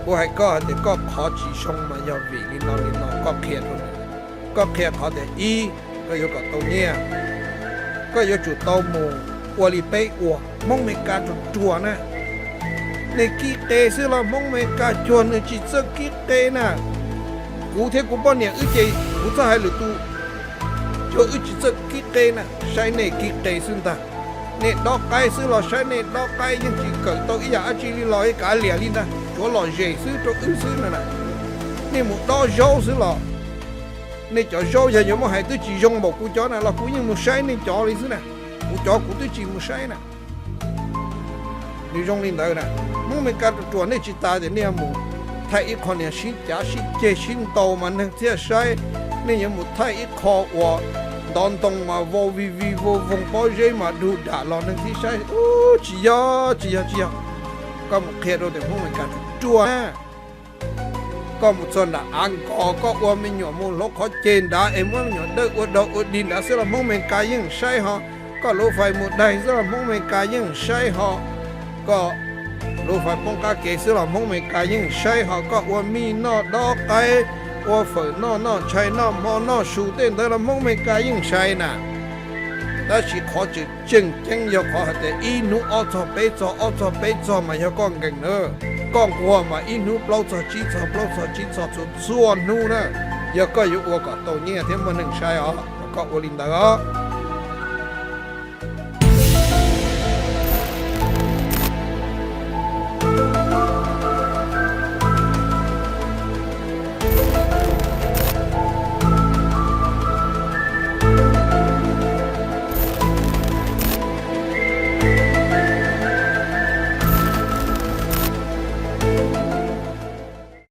Kuv hais koj hais tias koj qhov tsis zoo mas yog vim li no li no, koj qhia rau nws. Koj qhia qhov tias ib, koj yuav kom tau nyiaj, koj yuav tsum tau mus ua li peb ua. Hmoob Amelikas ruam ruam na, nej kib qe xwb los Hmoob Amelikas cuag nws tsis txawj kib qe na. Kuv thiab kuv poj niam wb ces kuv txhob hais lwm tus, cuag wb tsis txawj kib qe na, saib nej kib qe xwb ntag. Nej dob qaib xwb los saib nej dob qaib yeej tsis kawm tau ib yam dab tsi li los kav liam li ntag, tsuav lom zem xwb rau wb xwb no na. Nej mus dob zaub xwb los, nej cov zaub yog yuav muab hais twb tsis zoo npaum kuv cov na los kuv yeej mus saib nej cov li xwb na. Kuv cov kuv twb tsis mus saib na. Nws zoo li ntawd na. Hmoob Amelikas ruam ruam, nej tsis tas tias nej yuav mus thaij ib qho niag sib cav sib ceg sib ntaus mas neeg thiaj saib. Nej yuav mus thaij ib qho uas ntov ntoo mas vau vig vig vau voog pob zeb mas dug dam los neeg thiaj saib. Tsis yog, tsis yog, tsis yog. Koj mus qhia rau tias Hmoob Amelikas ruam ruam na. Koj mus txog nram av nkos, koj ua me nyuam mus hauv qhov ceg nrad es muab me nyuam dawj ua dog ua dig nrad xwb los Hmoob Amelikas yeej saib ho. Koj lub fais mus daig xwb los Hmoob Amelikas yeej saib ho. Koj lub fais poob qab kev xwb los Hmoob Amelikas yeej saib ho. Koj ua mij noj dob qaib, ua fawm noj, noj ntshai noj hmo noj su tej ntawd los Hmoob Amelikas yeej saib na. Tab sis qhov tseem tseem ceeb yog qhov hais tias ib hnub ob txog peb txog, ob txog peb txog mas yog koj nkees na. Koj nquag mas ib hnub plaub txog tsib txog, plaub txog tsib txog txhua txhua hnub na. Yog koj yuav ua kom tau nyiaj thiab muaj neeg saib os, koj ua li ntawd os.